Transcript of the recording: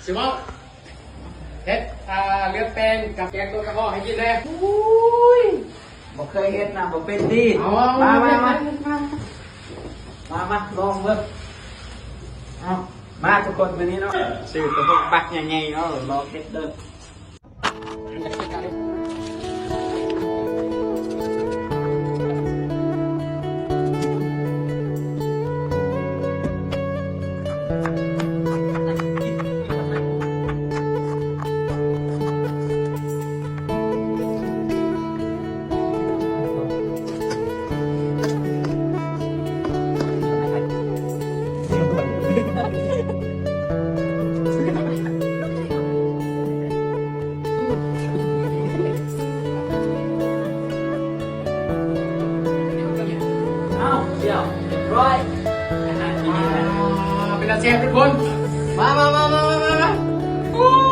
ຊິເວົ້າ ເຮັດ ອ່າ ເລືອດແປງກັບແກງຕົ້ນກະເພາະໃຫ້ກິນແດ່. ອຸ້ຍ ບໍ່ເຄີຍເຮັດນະ ບໍ່ເປັນຕິ. ເອົາ ມາ ມາ ມາ ມາ ມາ ມາ ລອງເບິ່ງ. ເອົາ ມາທຸກຄົນ ມື້ນີ້ເນາະ ຊື້ກະເພາະບັກໃຫຍ່ໆເນາະ ລອງເຮັດເດີ.ອ້າວ ດຽວ ຮຽບຮ້ອຍ ອາຫານທີ່ນີ້ນະ ເປັນຕາແຊບທຸກຄົນ. ມາ ມາ ມາ ໂອ້